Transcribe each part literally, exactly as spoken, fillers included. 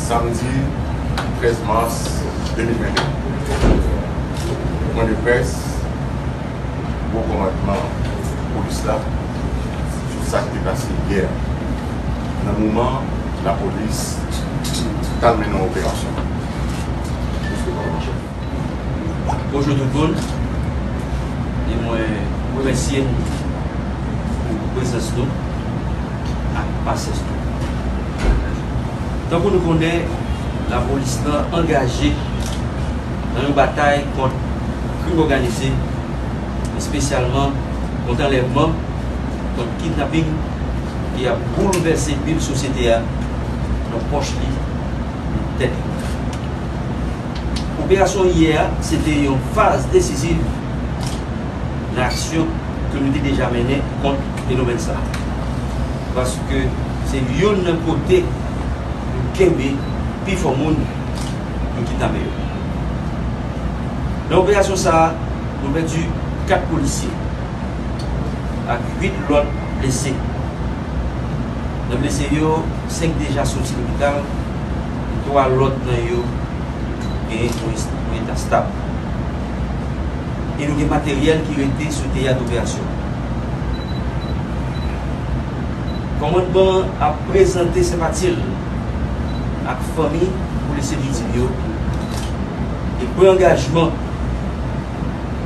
Samdi trèz mas de mil venteyen, pwen de près gwo kòmandman polis la sou sa k te pase yè, nan moman lapolis t al mennen yon operasyon. Bonjou tout moun, e mwen remèsye n pou prezans nou ak pasyans nou. Tankou nou konnen, lapolis lan angaje nan yon batay kont krim òganize, espesyalman kont anlèvman, kont kidnaping ki ap boulvèse bil sosyete a nan pòch li, nan tèt li. Operasyon yè a, se te yon faz desiziv nan aksyon ke nou te deja mennen kont fenomèn sa a. Paske se youn nan kote nou kenbe pifò moun nou kidnape yo. Nan operasyon sa a, nou pèdi kat polisye ak uit lòt blese. Nan blese yo, senk deja soti lopital, e twa lòt nan yo gen yon est-, yon eta stab. E nou gen materyèl ki rete sou teyat operasyon. Kòmandman an ap prezante senpati l ak fanmi pou lese viktim yo e pran angajman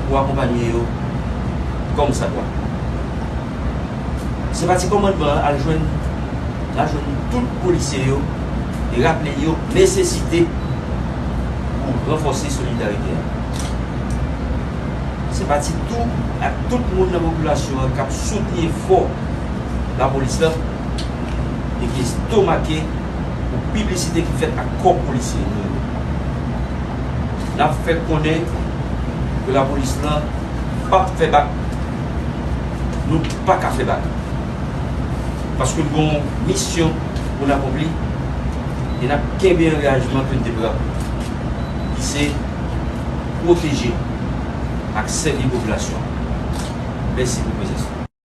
pou akonpanye yo kòmsadwa. Senpati kòmandman an al jwenn, al jwenn tout polisye yo e raple yo nesesite pou ranfòse solidarite a. Senpati tou ak tout moun nan popilasyon an k ap soutni efò lapolis la e ki estomake pou piblisite ki fèt ak kò polisye nou yo. N ap fè konnen ke lapolis lan p ap fè bak. Nou pa ka fè bak. Paske n gen yon misyon pou n akonpli e n ap kenbe angajman ke n te pran, ki se pwoteje ak sèvi popilasyon an. Mèsi pou prezans nou.